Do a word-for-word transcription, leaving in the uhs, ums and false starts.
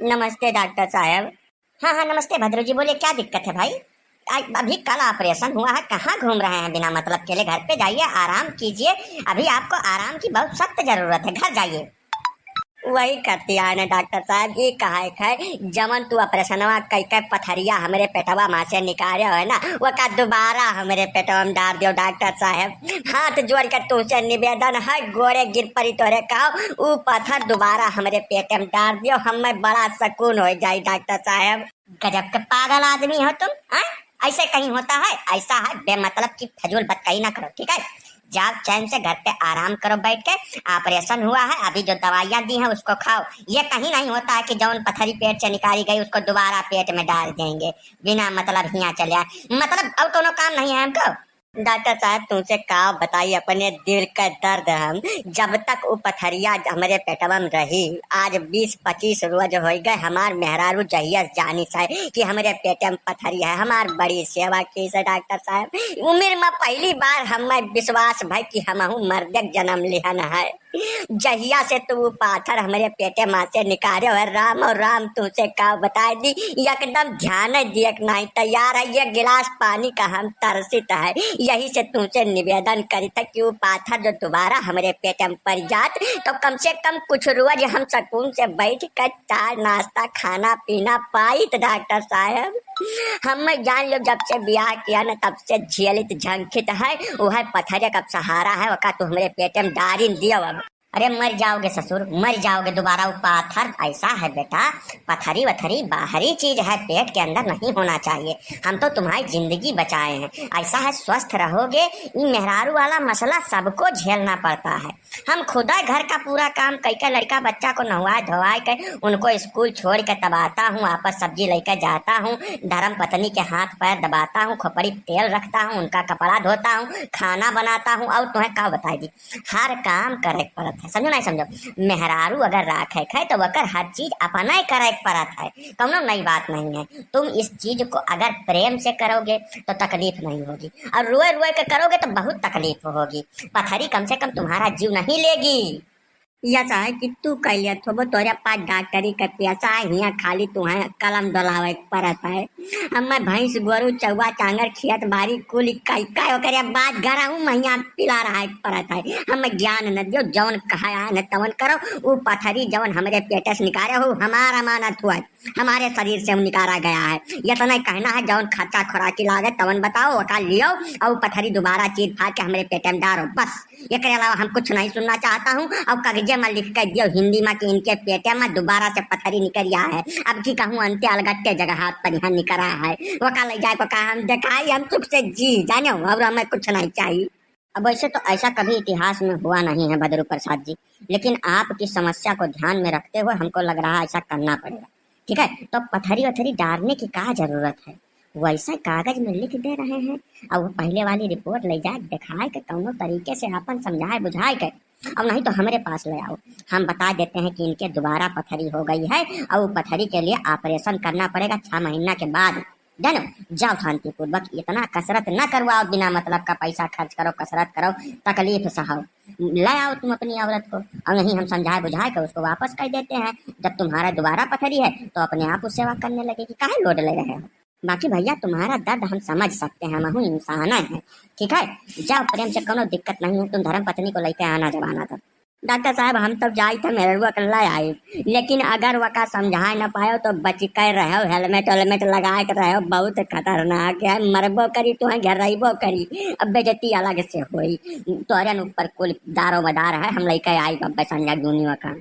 नमस्ते डॉक्टर साहब। हाँ, हाँ, नमस्ते भद्रू जी, बोलिए, क्या दिक्कत है भाई? आ, अभी कल ऑपरेशन हुआ है, कहाँ घूम रहे हैं बिना मतलब के लिए? घर पे जाइए, आराम कीजिए, अभी आपको आराम की बहुत सख्त जरूरत है, घर जाइए। वही करती है ना डॉक्टर साहब, ये कहा है, जवन तू ऑपरेशनवा कई के पथरिया हमरे पेटवा मा से निकाले है ना, वो का दोबारा हमरे पेटवा में डाल दियो डॉक्टर साहब। हाथ जोड़ के तुमसे निवेदन है, गोड़े गिर पड़ी तोरे का, ऊ पत्थर दोबारा हमरे पेट में डाल दियो, हमें बड़ा सुकून हो जाई डॉक्टर साहब। गजब के पागल आदमी हो तुम, हैं? ऐसे कहीं होता है? ऐसा है, बेमतलब की फजूल बतकही ना करो, ठीक है? जाओ चैन से घर पे आराम करो बैठ के। ऑपरेशन हुआ है, अभी जो दवाइयाँ दी हैं उसको खाओ। ये कहीं नहीं होता है कि जौन पथरी पेट से निकाली गई उसको दोबारा पेट में डाल देंगे बिना मतलब हियाँ चले आए। मतलब और कोनो काम नहीं है हमको। डॉक्टर साहब, तुमसे का बताई अपने दिल का दर्द हम। जब तक उ पथरिया हमरे पेटवा में रही, आज बीस पच्चीस रोज होइ गए, हमार मेहरारू जहिया से जानी से कि हमरे पेटे में पथरी है, हमार बड़ी सेवा की से डॉक्टर साहब। उम्र में पहली बार हमें विश्वास भई कि हमहू मर्दे के जन्म लिहन है। जहिया से तू उ पाथर हमरे पेटे मा से निकाले हो, राम और राम, तुमसे का बताई दी, एकदम ध्यान दिए के नहीं तैयार है। ये गिलास पानी का हम तरसित है, यही से तुमसे निवेदन करित है कि उ पाथर जो दोबारा हमरे पेटे में पड़ जात, तो कम से कम कुछ रोज हम सुकून से बैठ कर चाय नाश्ता खाना पीना पाइत डॉक्टर साहब। हम जान लो जब से ब्याह किया न तब से झेलित झंखित है, वह पथरिया का सहारा है, वका तू हमरे पेटे में डारिन दियो अब। अरे मर जाओगे ससुर, मर जाओगे दोबारा। वो पाथर ऐसा है बेटा, पथरी वथरी बाहरी चीज है, पेट के अंदर नहीं होना चाहिए। हम तो तुम्हारी जिंदगी बचाए हैं, ऐसा है स्वस्थ रहोगे। ये मेहरारू वाला मसला सबको झेलना पड़ता है। हम खुदा घर का पूरा काम कई के लड़का बच्चा को नहवाए धोवाए के उनको स्कूल छोड़ के तब आता हूँ, वापस सब्जी लेके जाता हूँ, धर्म पत्नी के हाथ पैर दबाता हूँ, खोपड़ी पे तेल रखता हूँ, उनका कपड़ा धोता हूँ, खाना बनाता हूँ और तुम्हें का बताई दी, हर काम करे के पड़त है, समझो नहीं समझो। मेहरारू अगर राखे है तो वकर हर चीज अपने करे के पड़त है, कौनो नई बात नहीं है। तुम इस चीज को अगर प्रेम से करोगे तो तकलीफ नहीं होगी, और रोए रोए के करोगे तो बहुत तकलीफ होगी। पथरी कम से कम तुम्हारा जीव नहीं लेगी। या चाहे कि तू कह लिया थोबो, तोरे पास डॉक्टरी के पैसा है, हियाँ खाली तुम्हें कलम डोलावे के पड़त है। हमें भैंस गोरू चौवा चांगर खियत बारी कुल इक्का इक्का ओकरे बाद ग्यारह महिया पिला रहा है पड़त है। हमें ज्ञान न दियो, जौन कहा न तवन करो। उ पथरी जौन हमरे पेटे से निकाले हो, हमार अमानत हुआ है, हमारे शरीर से निकाला गया है। इतना ही कहना है, जौन खर्चा खुराकी लागे तवन बताओ, ओका लियो और पथरी दोबारा चीर फाड़ के हमरे पेटे में डारो, बस। एकरे अलावा हम कुछ नहीं सुनना चाहता हूँ। और कागजे में लिख के दियो हिंदी में कि इनके पेटे में दोबारा से पथरी निकल आया है। अब की कहूँ अंत्य अलगट्टे जगह हाथ पर यहाँ निकरा है, ओका ले जाए को कहा हम दिखाई, हम सुख से जी जाने हो, और हमें कुछ नहीं चाहिए। अब वैसे तो ऐसा कभी इतिहास में हुआ नहीं है भदरू प्रसाद जी, लेकिन आपकी समस्या को ध्यान में रखते हुए हमको लग रहा है ऐसा करना पड़ेगा। ठीक है, तो पथरी वथरी डालने की क्या जरूरत है? वैसे कागज में लिख दे रहे हैं, और वो पहले वाली रिपोर्ट ले जाए, दिखाए के कौनो तरीके से अपन समझाए बुझाए के, और नहीं तो हमारे पास ले आओ, हम बता देते हैं कि इनके दोबारा पथरी हो गई है और वो पथरी के लिए ऑपरेशन करना पड़ेगा छह महीना के बाद। जानो, जाओ शांतिपूर्वक, इतना कसरत न करवाओ, बिना मतलब का पैसा खर्च करो, कसरत करो, तकलीफ सहाओ। ले आओ तुम अपनी औरत को, और नहीं हम समझाए बुझाए के उसको वापस कर देते हैं। जब तुम्हारा दोबारा पथरी है तो अपने आप वो सेवा करने लगेगी, काहे लोड ले रहे हो? बाकी भैया तुम्हारा दर्द हम समझ सकते हैं, हम इंसान हैं, ठीक है? जाओ प्रेम से, कोनो दिक्कत नहीं है, तुम धर्म पत्नी को लेके आना जब आना तब। डॉक्टर साहब, हम तब जाई थे मेहरुआ के ले आई, लेकिन अगर वका समझाए न पायो तो बच के रहो, हेलमेट वेलमेट लगा के रहो, बहुत खतरनाक है, मरबो करी तुम्हें घेरबो करी, अब बेइज्जती अलग से होई, तोरे न ऊपर कुल दारो मदार है, हम लेके आई अब संझा दूनी वका।